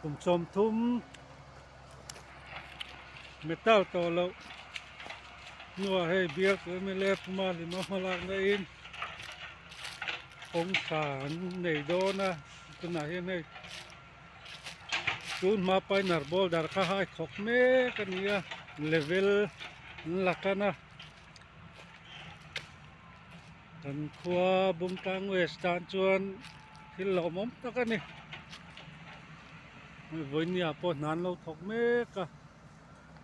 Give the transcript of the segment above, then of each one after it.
Kum 30 metal tawh loh hnuah hei bialtu mla puma lima hmalakna in kawngtha an nei dawn a tunah hian hei tun hma pioneer boulder kha hai khawk mek a ni a level an la tan a kan khua Bungtlang West tan chuan thil lawmawm tak a ni vawinia pawh hna an lo thawk mek a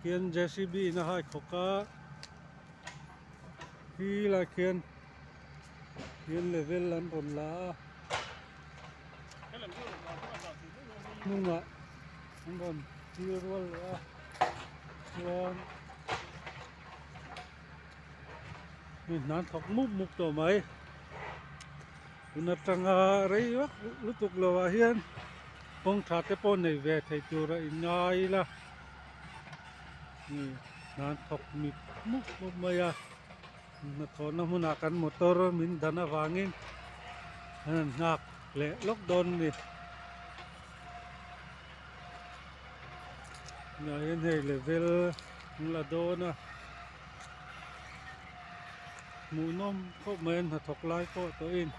khian J C B in a hai khawk a khi lai khian khian level an rawn la a hnungah an rawn thlir rual leh a chuan hei hna an thawk mup mup tawh mai tun atanga rei vak lutuk lo ah hian kawng tha te pawh nei ve thei tur a inngai ila hna an thawk mip mup mup mai a. Hnathawhna hmunah kan motor min dan avangin an han nghak leh lawk dawn a ni. Tunah hian hei level an la dawn a hmuhnawm khawp mai a hnathawk lai pawh tawhin.